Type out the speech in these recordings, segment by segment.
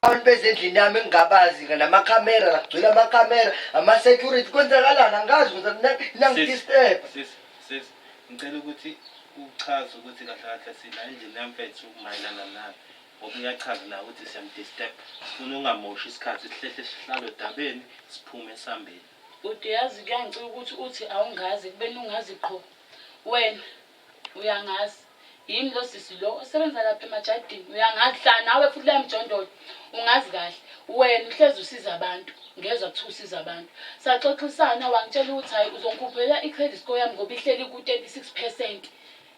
Abantu bezendlini yami engingabazi namakhamera la kugcwele amakhamera ama-security kwenzakalani angazi ukuthi nangidisturb. Sis, sis, ngicela ukuthi uchaze ukuthi kahle kahle sila endlini yamfethu mayelana nani. Ngoba uyachaza nawe ukuthi siyamdisturb. Sifuna ungamoshi isikhathi sihlehle sihlale odabeni siphume esambeni. Bhuti yazi kuyangicika ukuthi uthi awungazi ekubeni ungazi qho. Wena Uyangazi. Yimi lo sisi lo osebenza lapha emajadini. Uyangazi hlala nawe futhi la emjondolo. Ungazi kahle. Wena uhlezi usiza abantu. Ngezwa kuthiwa usiza abantu. Saxoxisana wangitshela ukuthi hayi uzongikhuphela i-credit score yami ngoba ihleli ku-36%.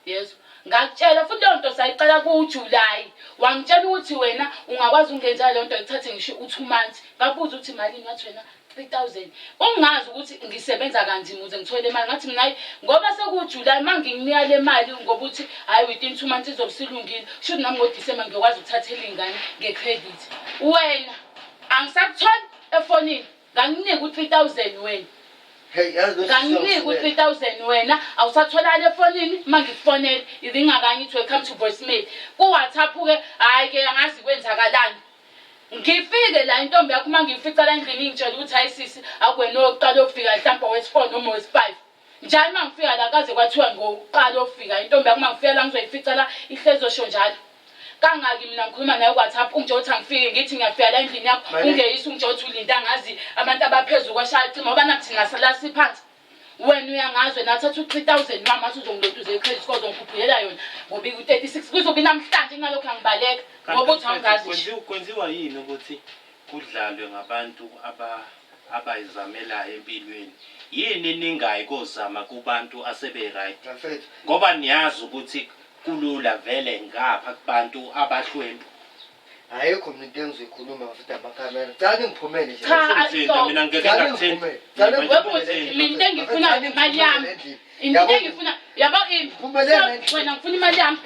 Yezwa. Ngakutshela futhi leyo nto sayiqala kuJuly. Wangitshela ukuthi wena ungakwazi ukungenza leyo nto ithathe ngisho u-2 months. Ngakubuza ukuthi malini wathi wena 3000 ungazi ukuthi ngisebenza kanzima ukuze ngithole le mali ngathi mina hayi ngoba sekuwuJuly uma ngikunika le mali ngoba uthi hhayi within 2 months izobe isilungile shuthi nami ngoDisemba ngiyokwazi ukuthathela iy'ngane nge-credit wena angisakutholi efonini ngakunika u-3000 wena. Hey, yazi lo sisi Ngakunika uyangisulela. u-3000 wena awusatholakali efonini uma ngikufonela iringa kanye ithi welcome to voicemail ku-WhatsApp-ke hhayi-ke angazi kwenzakalani. Ngifike la intombi yakho uma ngiyifica la endlini ingitshela ukuthi hayi sisi akuwena owokuqala ofika mhlawumbe owesi-four noma owesi-five. Njalo uma ngifika la kaze kwathiwa ngowokuqala ofika intombi yakho uma ngifika la ngizoyifica la ihlezi osho njalo. Kangaki mina ngikhuluma nawe ku-WhatsApp ungitshela ukuthi angifike ngithi ngiyafika la endlini yakho ungeyise ungitshela ukuthi ulinde angazi abantu abaphezulu kwashaya cima ngoba naku thina sala siphansi. Wena uyangazi wena wathatha u-3000 wami wathi uzongilotuza i-credit score uzongikhuphukela yona ngoba iku-36 kuzobe namhlanje kunalokhu angibaleka ngoba uthi awungazi nje. Kwenziwa yini ukuthi kudlalwe ngabantu abayizamelayo empilweni? Yini ningayi kozama kubantu asebe-right? Bafethu. Ngoba niyazi ukuthi kulula vele ngapha kubantu abahlwempu. Ayikho mina into engizoyikhuluma futhi amakhamera. Cha ningiphumele nje. Cha, Usungithinta mina ngeke Cha ngakuthinta. ningiphumele. Cha Webhuti, mina into engiyifunayo imali yami. Into engifuna yabo ini. Phumelela endlini. Wena ngifuna imali yami.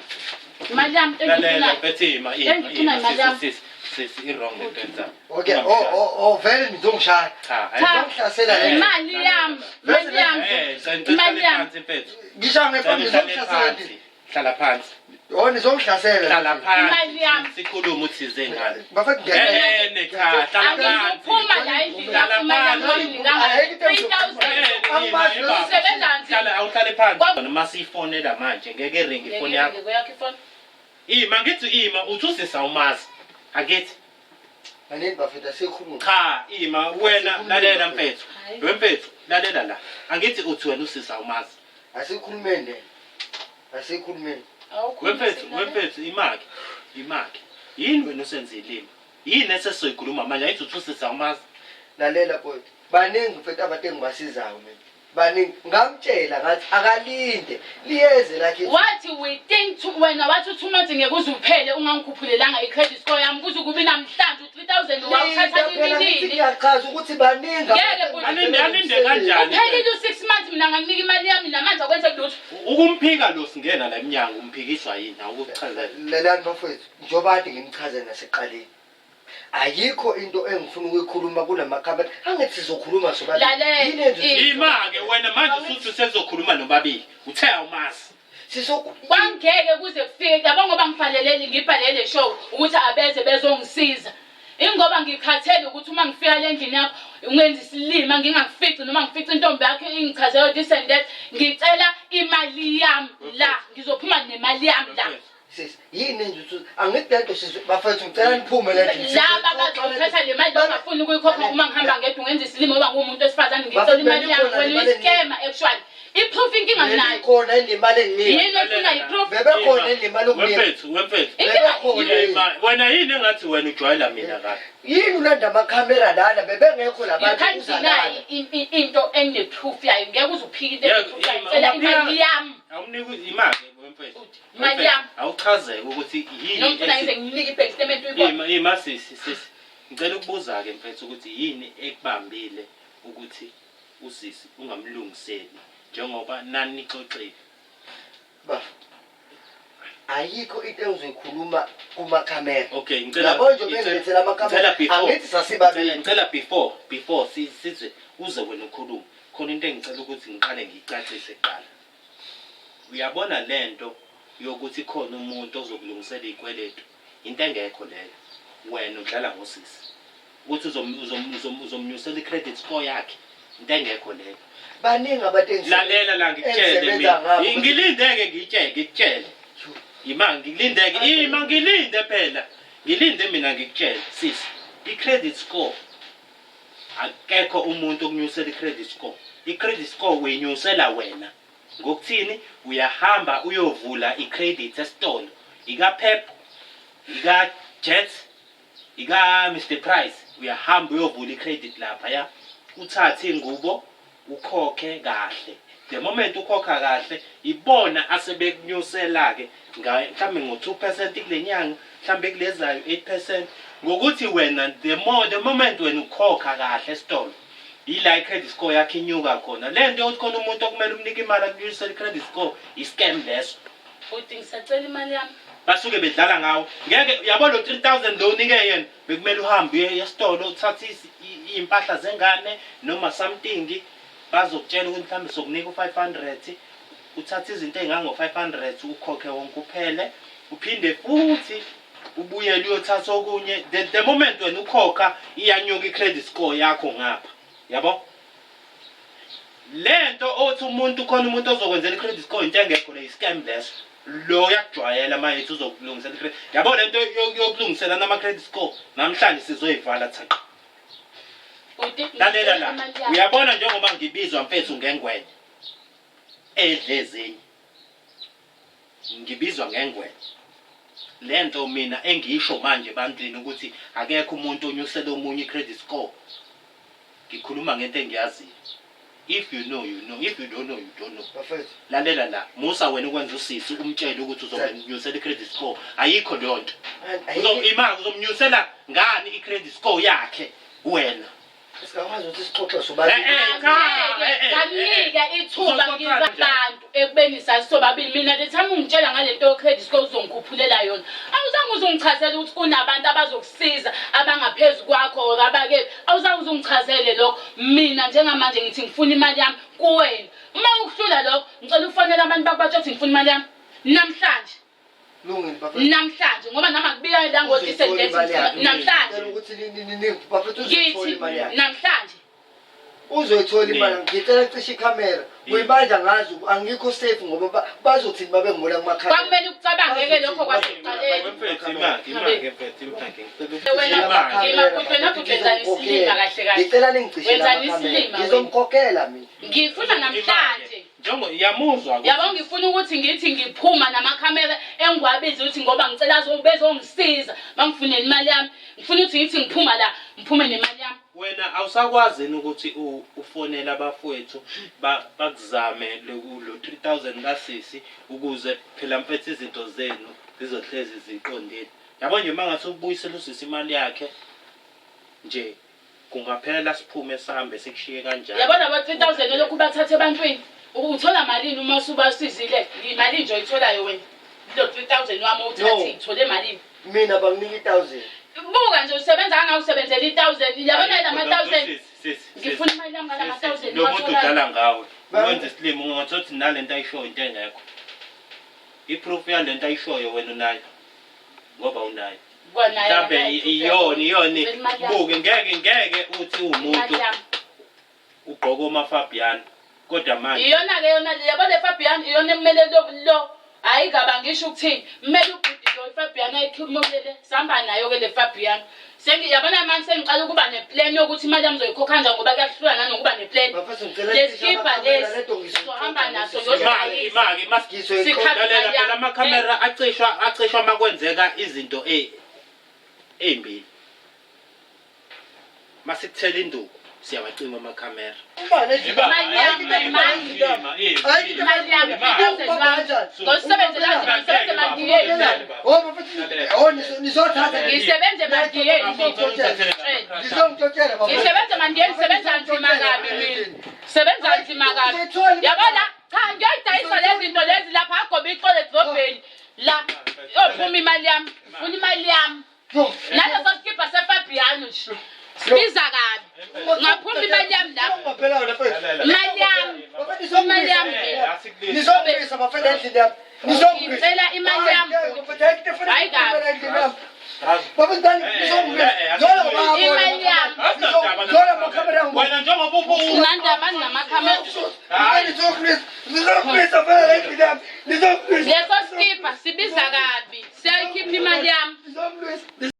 Imali yami into Lalela engiyifunayo. bethi ima ima Engifuna ima imali yami. sisi sisi sisi i-wrong lento yenzayo. Okay, oh oh oh vele nizongishaya. Cha, Cha. Nizongihlasela le. Imali yami. Imali yami. Eh, ngicela Imali uhlale yami. phansi mfethu. Ngisho ngefoni Ngicela uhlale nizongihlasela phansi. endlini. Hlala phansi. Oh nizongihlasela. Hlala Imali yami. phansi. Sikhulume uthi size ngani. Bafethu Eh, ne cha, hlala phansi. Angizuphuma la endlini yakho imali yami oyinginikanga. 3000. Angimazi lo sisi. Usebenza nzima. Hlala awuhlale phansi. Noma siyifonela manje ngeke iringi ifoni yakho. Ngeke ifoni. Ima ngithi ima uthi usisi awumazi. Angithi Manini bafethu asikhulume. cha ima wena lalela mfethu. Hayi. Wemfethu lalela la. Angithi uthi wena usisi awumazi. Asikhulumeni le. Asikhulumeni. Wemfethu wemfethu imake imake. Yini wena osenzile ima? Yini esesizoyikhuluma manje ayithi uthi usisi awumazi. Lalela boy. Baningi mfethu abantu engibasizayo mina. Baningi ngamtshela ngathi akalinde liyeze lakhe. Wathi within two wena wathi u-two months ngeke uze uphele ungangikhuphulelanga i-credit score yami kuze kube namhlanje u-3000 wawuthatha Linda phela ngithi nini. ngiyachaza ukuthi baningi Ngeke bhuti. Alinde alinde kanjani? Uphelile u-six months mina ngakunika imali yami namanje akwenzeki lutho. Ukumphika lo singena la emnyango umphikiswa yini awukuchazela. Lalelani bafowethu njengoba kade nginichazela nasekuqaleni. Ayikho into engifuna ukuyikhuluma kulamakhamera. Angithi sizokhuluma sobabili. Lalela, Yini enza ukuthi- Ima-ke wena manje usuthi usezokhuluma nobabili. Uthe awumazi. Sizoku Kwangeke kuze kufike yabo ngoba ngibhaleleli ngibhalele le show ukuthi abeze bezongisiza. Ingoba ngikhathele ukuthi uma ngifika le ndlini yakho ungenza isilima ngingakufici noma ngifice intombi yakho ingichazela this and that. Ngicela imali yami la ngizophuma nemali yami la. Sisi, yini enza ukuthi angithi lento sisi bafethu ngicela niphume le ndlini. Laba bazothatha le mali bangafuni ukuyikhokha uma ngihamba ngedwa ungenza isilima ngoba ngiwumuntu wesifazane ngicela imali yami wena uyiskema actually. I-proof inkinga nginayo. Khona indimali enginika. Yini ofuna i-proof? Bebekhona indimali okunika. Wemfethu, wemfethu. Inkinga Bebekhona. Ima, wena yini engathi wena ujwayela mina kabi? Yini ulanda amakhamera lana bebengekho You labantu can't uza deny lana. into ene-proof yayo ngeke uze uphike into Yebo, ene-proof yayo ima, cela ungaphika- imali yami Awumniki imali wemfethu. Imali yami. Awuchazeke ukuthi yini noma ufuna ngize ethi- nginike i-bank statement uyibone Ima, ima sisi, sisi. Ngicela ukubuza ke mfethu ukuthi yini ekubambile ukuthi usisi ungamlungiseli njengoba nanixoxile. Bafo. Ayikho into engizoyikhuluma kumakhamera. Okay, ngicela Yabo nje bengilethela amakhamera. ngicela before Angithi sasibabili. Ngicela before sizwe uze wena ukhulume. Khona into engicela ukuthi ngiqale ngiyicacise kuqala. Uyabona lento yokuthi khona umuntu ozokulungisela izikweletu into engekho leyo. Wena udlala ngosisi. Ukuthi uzomnyusela i-credit score yakhe. Into engekho leyo. Baningi abantu Lalela la ngikutshele engisebenza mina. ngabo. Ngilindeke ngitshele ngikutshele. Ima ngilindeke, ima ngilinde phela. Ngilinde mina ngikutshele sisi. I-credit score akekho umuntu okunyusela i-credit score. I-credit score uyinyusela wena. Ngokuthini? Uyahamba uyovula i-credit esitolo. Ika-Pep, ika-Jet, ika-Mr Price. Uyahamba uyovula i-credit lapha ya. Uthathe ingubo ukhokhe kahle. The moment ukhokha kahle ibona asebekunyusela-ke mhlawumbe ngo-2% kule nyanga, mhlawumbe kulezayo 8%. Ngokuthi wena the moment wena ukhokha kahle esitolo yila i-credit score yakho inyuka khona. Le nto yokuthi khona umuntu okumele umnike imali akunyusele i-credit score i-scam leso. Bhuti ngisacela imali yami. Basuke bedlala ngawo. Ngeke yabo lo 3000 lo unike yena bekumele uhambe uye esitolo uthathe iy'mpahla zengane noma something bazokutshela ukuthi mhlawumbe sokunika u-500 uthathe izinto ey'ngango-500 ukhokhe wonke uphele uphinde futhi ubuyele uyothatha okunye. The moment wena ukhokha iyanyuka i-credit score yakho ngapha. Yabo? Lento othi umuntu khona umuntu ozokwenzela i-credit score into engekho le i-scam leso. Lo uyakujwayela uma ethi uzokulungisela i-credit. Yabo lento yokulungiselana ama-credit score namhlanje sizoyivala thaqa. Bhuti Lalela ngicela la. imali yami. Uyabona njengoba ngibizwa mfethu ngengwenya edle ezinye. Ngibizwa ngengwenya. Lento mina engisho manje ebantwini ukuthi akekho umuntu onyusela omunye i-credit score. Ngikhuluma ngento engiyaziyo. If you know you know, if you don't know you don't know. Bafethu. Lalela la, musa wena ukwenza usisi umtshele ukuthi uzomnyusela i-credit score. Ayikho leyo nto. Ima uzomnyusela ngani i-credit score yakhe wena? Singakwazi ukuthi sixoxe sobabili. Cha, Angeke eh. ithuba Uzoxoxa nginika kanjani? abantu ekubeni sasisobabili. Mina the time ungitshela ngale nto yo-credit score uzongikhuphulela yona. Awuzange uzungichazele ukuthi kunabantu abazokusiza abangaphezu kwakho or abakephi. Awuzange uzungichazele lokho. Mina njengamanje ngithi ngifuna imali yami kuwena. Uma ukuhlula lokho, ngicela ufonele abantu bakubatshe ukuthi ngifuna imali yami namhlanje. Lungile bafethu. Namhlanje ngoba nami akubika la ngo-decent Uzoyithola imali yakhe. namhlanje. Ngicela ukuthi bafethu uzoyithola Ngithi imali yakhe. namhlanje. Uzoyithola imali ngicela cishe ikhamera. Kuyibanja ngazi angikho safe ngoba bazothini babengibona kumakhamera. Kwakumele ukucabange-ke lokho kwasekuqaleni. Mfethu imali, imali mfethu, imali ngicela Wena imali. ima futhi wena futhi wenzani isilima kahle kahle. Ngicela ningicishe Wenzani lamakhamera. isilima wena? Ngizomkhokhela mina. Ngifuna namhlanje. Njengo yamuzwa ukuthi Yabo ngifuna ukuthi ngithi ngiphuma namakhamera engiwabiza ukuthi ngoba ngicela bezongisiza bangifunele imali yami. Ngifuna ukuthi ngithi ngiphuma la ngiphume nemali yami. Wena awusakwazi yini ukuthi ufonele abafowethu bakuzame lo 3000 kasisi ukuze phela mfethu izinto zenu zizohlezi ziqondile. Yabo nje uma ngase ubuyisele usisi imali yakhe nje kungaphela siphume sihambe sikushiye kanjalo. Yabo labo 3000 olokhu ubathatha ebantwini uthola malini uma usubasizile? Yimalini nje oyitholayo wena? Lo 3000 wami owuthathile No. uthole malini? Mina banginika i-1000. Buka nje usebenza kangaka usebenzela i-1000. Yabona la ma-1000 ngifuna imali yami ngala ma-1000 Lo muntu owatholayo. udlala ngawe. Wenza isilima ungathola ukuthi nalento ayishoyo into engekho. I-proof yalento ayishoyo wena unayo. Ngoba unayo. Kwanayo Mhlambe akanayo i-proof iyona iyona Ngicela imali yami. buke ngeke ngeke uthi uwumuntu Imali yami. ugqoka omaFabian kodwa manje Iyona-ke yona le yabo le Fabian iyona ekumele lo lo hhayi kaba ngisho ukuthini kumele ubhuti lo iFabian ayikhumulele sihamba nayo-ke le Fabian yabona manje sengiqala ukuba neplan yokuthi imali yami ngizoyikhokha kanjani ngoba kuyakuhlula nanokuba neplan Bafethu ngicela Le cishe skibha amakhamera, lesi, lento ngizoyixoxa sohamba naso, ngosisi. imali imali Ngizoyixoxa. Sikhathi lalela imali phela yami. amakhamera acishwa uma kwenzeka izinto ey'mbili. Masikuthela induku siyawacima amakhamera. Ubani endlini? Imali yami, imali. Imali yami, 3000 wami. Ngosebenze kanzima, ngisebenze emandiyeni. Oh, bafethu, oh, nizothatha Ngisebenze emandiyeni. Nizongitshotshela bafethu. Ngisebenza emandiyeni, ngisebenza nzima kabi mina. Sebenza nzima kabi. Yabona? Cha, ngiyoyidayisa lezi zinto lezi lapha agobe ixolo edrobheni. La, yophuma imali yami. Ngifuna imali yami. Naleso sikibha seFabiano nje. Sibiza kabi. Ngaphuma imali yami lapho. Ungaphela wena mfethu. Imali yami. Bafethu, Imali yami. Nizongibuyisa bafethu endlini yami. Nizongibuyisa. Ngicela imali yami. Hayi, ngeke, bafethu, ayikho into efuna Hayi kabi. ukuphumela endlini yami. Baba ngani ngizongena. Zola baba. Imali yami. Zola amakhamera yangu. Wena njengoba ubu Unandaba namakhamera. Ngizokulisa. Ngizokulisa phela endlini yami. Ngizokulisa. Leso sikipa sibiza kabi. Siyayikhipha imali yami. Ngizokulisa.